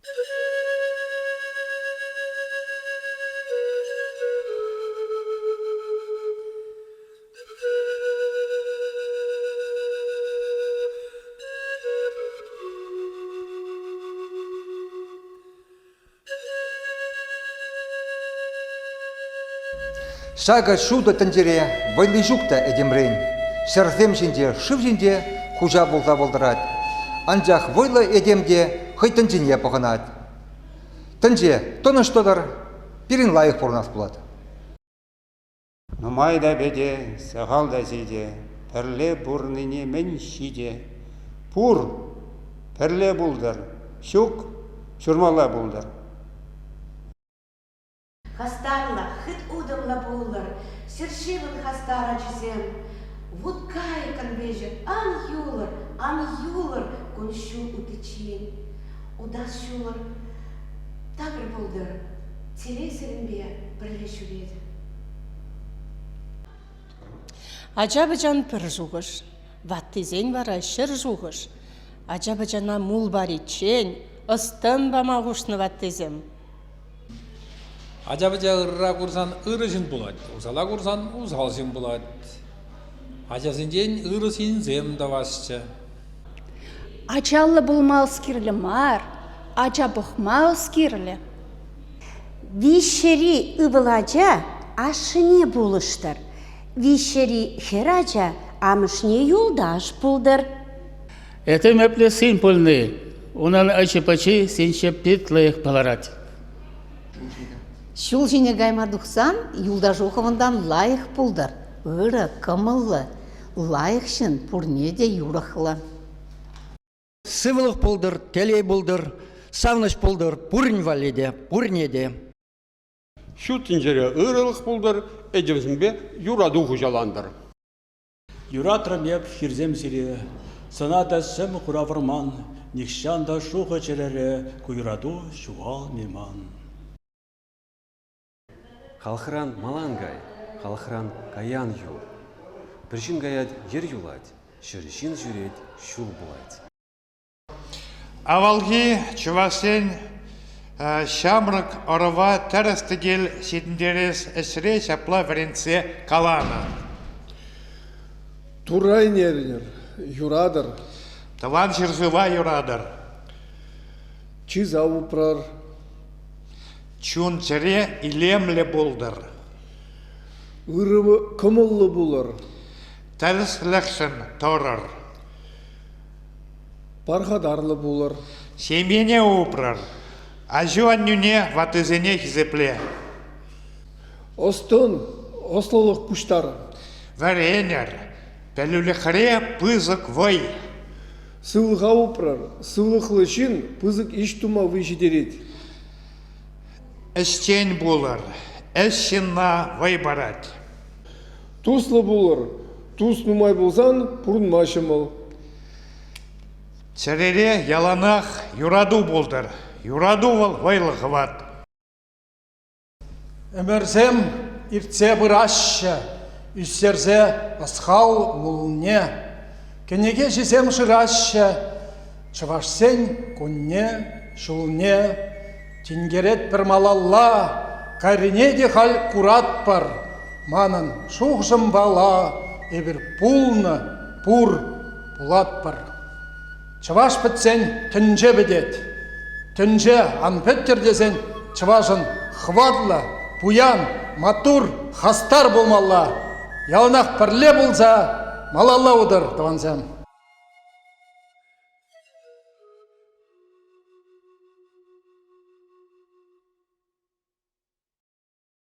Ҫакӑ ҫутӑ тӗнчере вӑйли ҫук та этемрен. Ҫӗрсем ҫинче, шыв ҫинче хуҫа пулса вӑл тӑрать. Анчах вӑйлӑ этем те хӑй тӗнчине пӑхӑнать. Тӗнче тӑнӑҫ тӑтӑр, пирӗн лайӑх пурӑнас пулать. Нумай та пӗтӗ, сахал та ҫитӗ, пӗрле пурӑннине мӗн ҫитӗ? Пур, пӗрле пултӑр, ҫук, ҫурмалла пултӑр. Хастарлӑ, хыт утӑмлӑ пулӑр, ҫӗршывӑн хастар ачисем. Вут-кайӑкӑн вӗҫӗ ан юлӑр, ан юлӑр кун-ҫул утиччен. Утас ҫулӑр такӑр пултӑр, телей сирӗнпе пӗрле ҫӳрет. Ача-пӑчан пӗр шухӑш, ваттисен вара ҫӗр шухӑш. Ача-пӑчана мул париччен ӑс-тӑн пама хушнӑ ваттисем. Ача-пӑча ырра курсан ырӑ ҫын пулать, усала курсан усал ҫын пулать. Ачасенчен ырӑ ҫынсем тӑвасчӗ. Ачаллӑ пулма ӑс кирлӗ мар, ача пӑхма ӑс кирлӗ. Виҫҫӗри ывӑл ача ашшӗне пулӑштӑр, виҫҫӗри хӗр ача амӑшне юлташ пултӑр. Этем епле сын пулни, унӑн ачи-пӑчи синче пит лайӑх палӑрать. Ҫул ҫине кайма тухсан юлташу хӑвӑнтан лайӑх пултӑр, ырӑ, кӑмӑллӑ, лайӑх ҫын пурне те юрӑхлӑ. Сывлӑх пултӑр, телей пултӑр, савӑнӑҫ пултӑр пурин валли те, пурне те. Ҫут тӗнчере ырӑлӑх пултӑр, этемсемпе юрату хуҫалантӑр. Юратрӑм эп хирсем сире, сана та сӗм хура вӑрман, нихҫан та шухӑ чӗрере ку юрату ҫухалмӗ ман. Халӑхран малан кай, халӑхран каян юл. Пӗр ҫын каять, йӗр юлать, ҫӗр ҫын ҫӳрет, ҫул пулать. Авалхи чӑвашсен ҫамрӑк ӑрӑва тӗрӗс-тӗкел ҫитӗнтерес ӗҫре ҫапла вӗрентсе каланӑ. Турра ӗненӗр, юратӑр. Тӑван ҫӗршыва юратӑр. Чыса упрӑр. Чун-чӗре илемлӗ пултӑр. Ырӑ кӑмӑллӑ пулӑр. Тӗрӗслӗхшӗн тӑрӑр. Пархатарлӑ пулӑр. Ҫемьене упрӑр. Аҫу-аннӳне, ваттисене хисепле. Ӑс-тӑн, ӑслӑлӑх пуҫтар. Вӗренӗр. Пӗлӳлӗхре пысӑк вӑй. Сывлӑха упрӑр. Сывлӑхлӑ ҫын пысӑк ӗҫ тума вӑй ҫитерет. Ӗҫчен пулӑр. Ӗҫ ҫынна вӑй парать. Туслӑ пулӑр. Тус нумай пулсан пурӑнма ҫӑмӑл. Чӗрере яланах юрату пултӑр. Юрату вӑл вӑйлӑ хӑват. Ӗмӗрсем иртсе пыраҫҫӗ, ӳстерсе ӑс-хал мулне. Кӗнекеҫӗсем шыраҫҫӗ чӑвашсен кунне, ҫулне. Тинкеретпӗр малалла, кайрине те халь куратпӑр. Манӑн шухӑшӑмпала эпир пулнӑ, пур, пулатпӑр. Чӑваш пӗтсен тӗнче пӗтет. Тӗнче ан пӗттӗр тесен чӑвашӑн хӑватлӑ, пуян, маттур, хастар пулмалла. Яланах пӗрле пулса малалла утӑр, тӑвансем.